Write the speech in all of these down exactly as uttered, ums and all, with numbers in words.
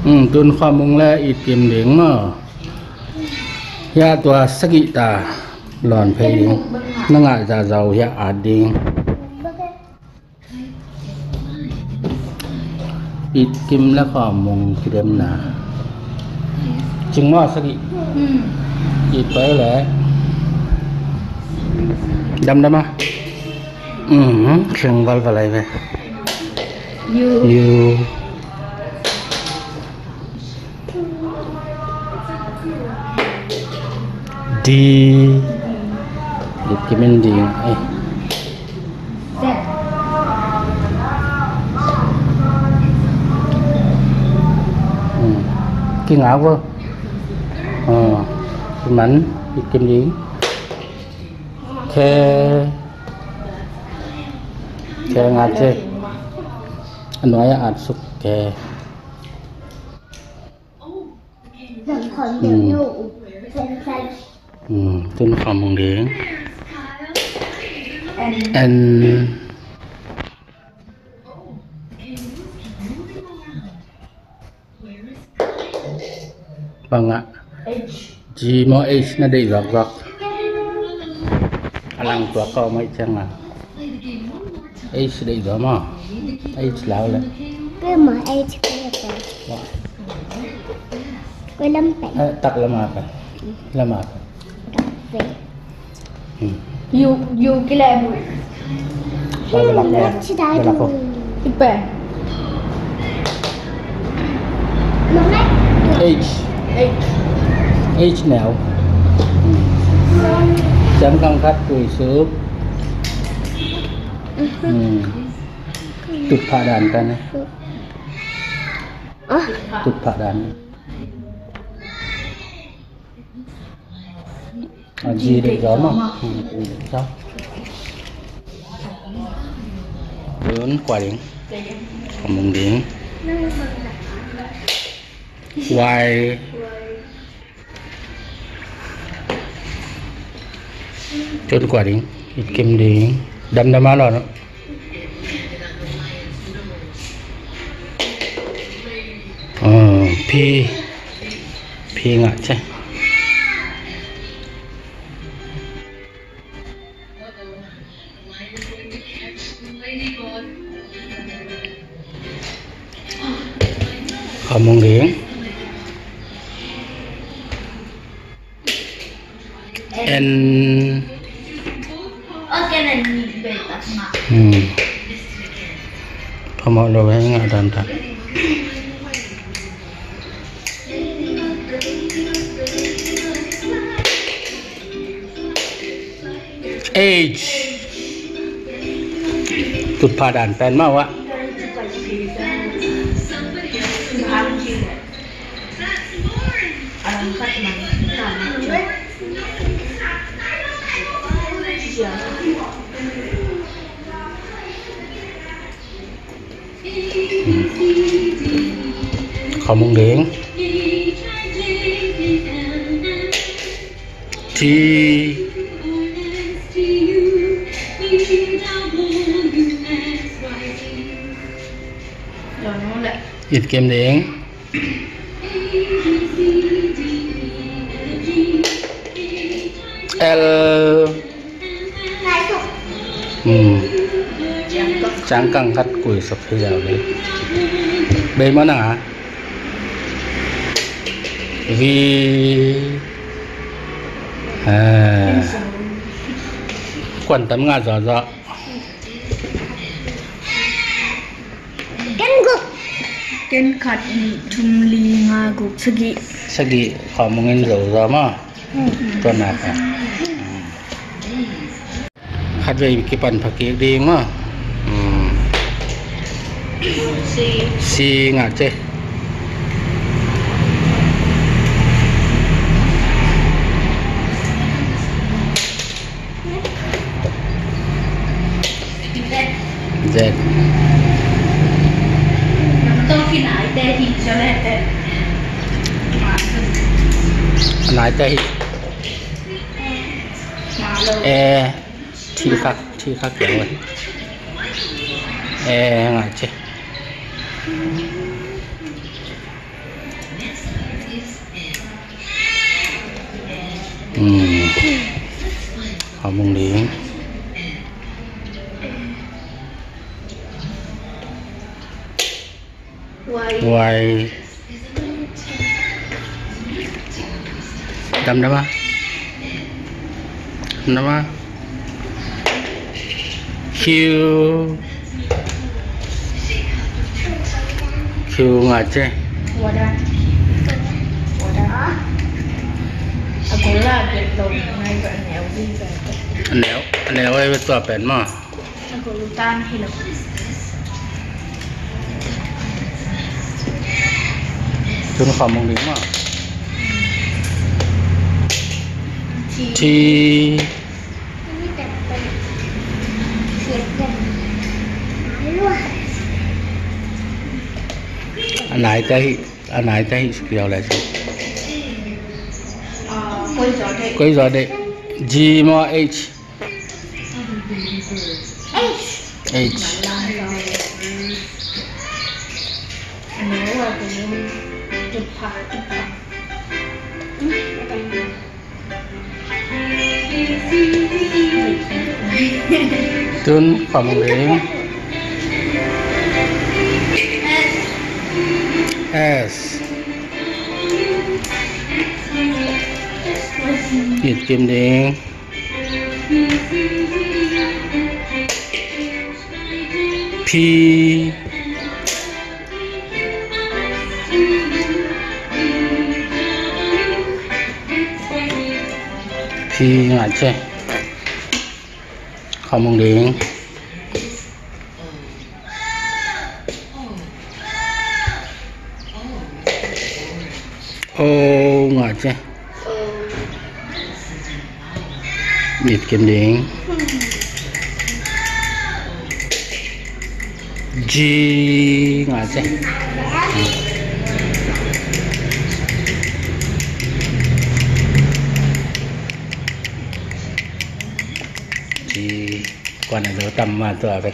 Hmm, tun Khua Mung le It Kim ding maw. Hiah tua sagih ta lawn phei ding. Na ngah zahzah uh hiah at ding. It Kim le Khua Mung kidemna. Cing maw sagih? Hmm. It pei le. Damdam a. Hmm, thleng valval ai ve. You. You. D. It Kim in ding. Eh. Hmm. Ki ngak vo. Oh. Ki man. It Kim ding. K. K ngak ce. A nuai ah at suk K. Hmm. Hmm, tun Khua Mung ding. N. Bang ah. G maw H na deih zuakzuak. A lang tua kau mai ciang a. H deih zaw maw. H lau le. Kei maw H kei le pen. Wah. Kei lam pen. Eh, tak lam a pen. Lam a pen. Tak pen. Hmm. You, you kei le bu. Ba, ba lak le. Ba lak ko. Ipe. H. H. H neu. Ciangkang khat kuisuk. Hmm. Tutphah dan pen. Ah. Tutphah dan. A, G deih zaw maw. Hmm, G deih zaw. Tun kua ding. Khua Mung ding. Y. Tun kua ding. It Kim ding. Damdam a lo no. Ah, P. P ngah ce. Khua Mung ding. N. Hmm. Phamawh lo, eh, ngah dan ta. H. Tutphah dan pen maw ah. Khua Mung ding. T. It Kim ding. L. Hmm. Ciangkang khat kuisuk hi zaw le. Bei maw nang a. V. Ah. Kuan tam ngah zawzaw. Ken guk. Ken khat, nih, thum, li, nga, guk, sagih. Sagih, Khua Mung in zo zaw maw. Hmm. Tua nak a. Khatvei kipan pha kik ding maw. Hmm. C. C ngah ce. Z. Naite hi. E. Thi khak, thi khak kiang ve. E ngah ce. Hau mung ding. Wai. Dam dam a. Dam dam a. Q. Q ngah ci. A neu, a neu ei ve tua pen maw. Tun khua mung ding maw. T. A nai te hi, a nai te hi, sukiau le. Koi zaw de. G maw, H. H. Tun khua mung ding. S. It kim ding. P. P ngah ci. Khua mung ding. O ngah ci. It kim ding. G ngah ci. G. Kuan a zo tam ma tua ve.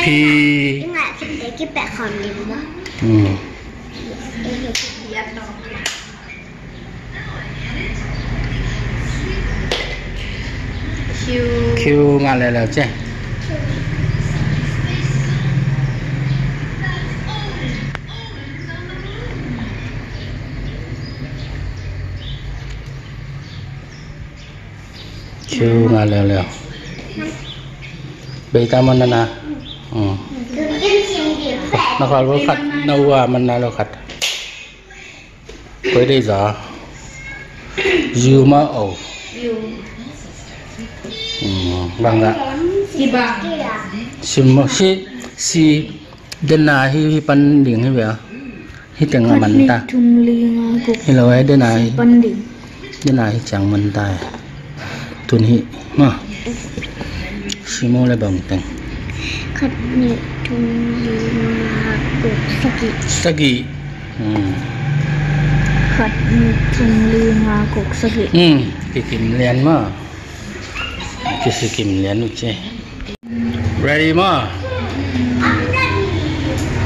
P. Hmm. Q. Q ngah leuleu ci. Q ngah leuleu. Bei ta maw nana. Hmm. Na khual lo khat, na ua man na lo khat. Koi dei za. U maw, O. U. Hmm, bang za. Sim maw, si, si. Dena hi, hi pan ding hi ve a. Hi teng a man ta. Khat, nih, thum, li, nga, guk. Hi lo, eh, dena hi. Si pan ding. Dena hi ciang man ta. Tun hi ma. Simu le bang teng. Khat, nih, thum, li, nga, guk, sagih. Sagih. Hmm. Khat, nih, thum, li, nga, guk, sagih. Hmm. Kikim lian ma. Kisikim lian uh ci. Ready ma.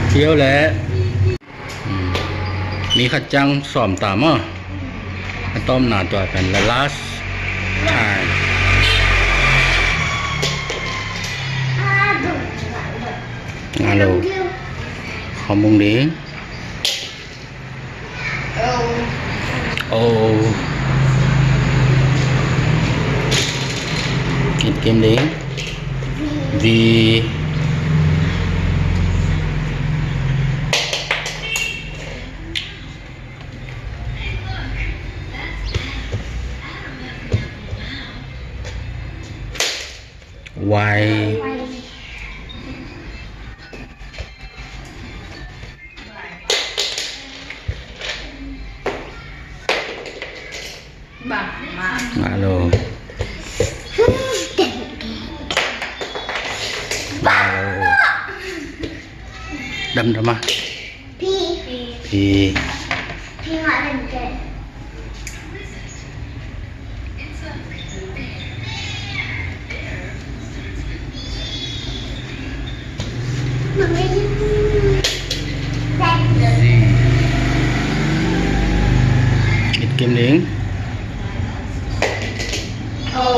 Tiu le. Hmm. Mi khat ciang sawm ta maw. A tawpna tua pen the last time. Hello. Hong mung ding. O. It kim ding. V. Y. Hello. Hello. Dam dam a. P. P. P ngah den teh. Ding.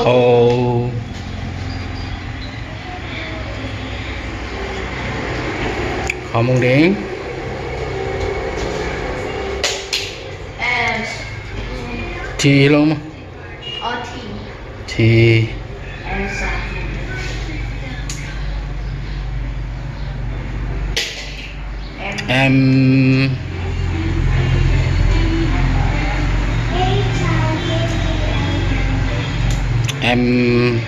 O. Khuamung ding. S. T lo maw? O, T. T. M. M.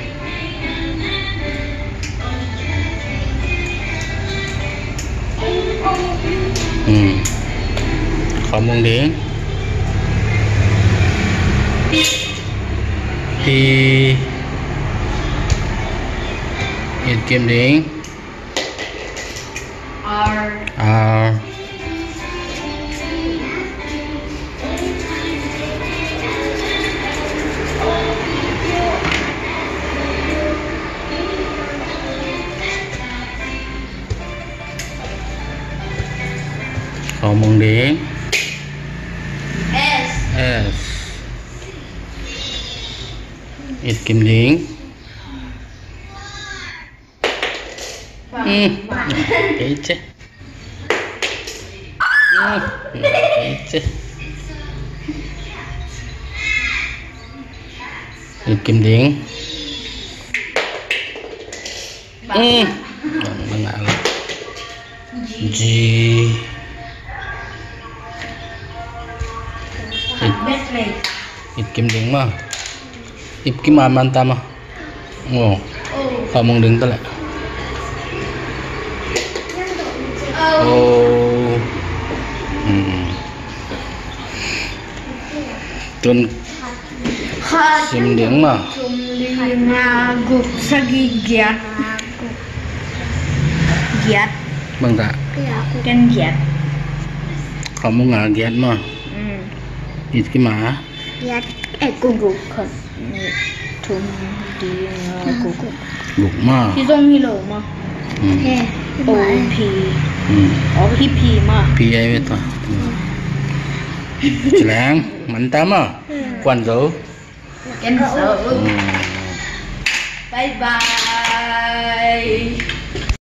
Hmm. Khuamung ding. P. It kim ding. R. R. Khuamung ding. S. S. It kim ding. Hmm. Kei che. Hmm. Kei che. It kim ding. Hmm. Bang, bang, bang. G. It, it kim ding maw. It kim a man ta maw. O. Khuamung ding ta leh. O. Hmm. Tun. Khat. Sim ding maw. Thum, li, nga, guk, sagih, giat. Giat. Bang ta. Ken giat. Khuamung a giat maw. Mm. It kim a. Giat. Eh, guk, guk. Khat, nih, thum, li, nga, guk. Guk maw. Hi zong hi lo maw. Mm. Eh, O, P. Mm. O, hi P maw. P ai ve ta. Mm. Ci leng, man ta maw. Mm. Kuan zo. Ken zo. Mm. Bye bye.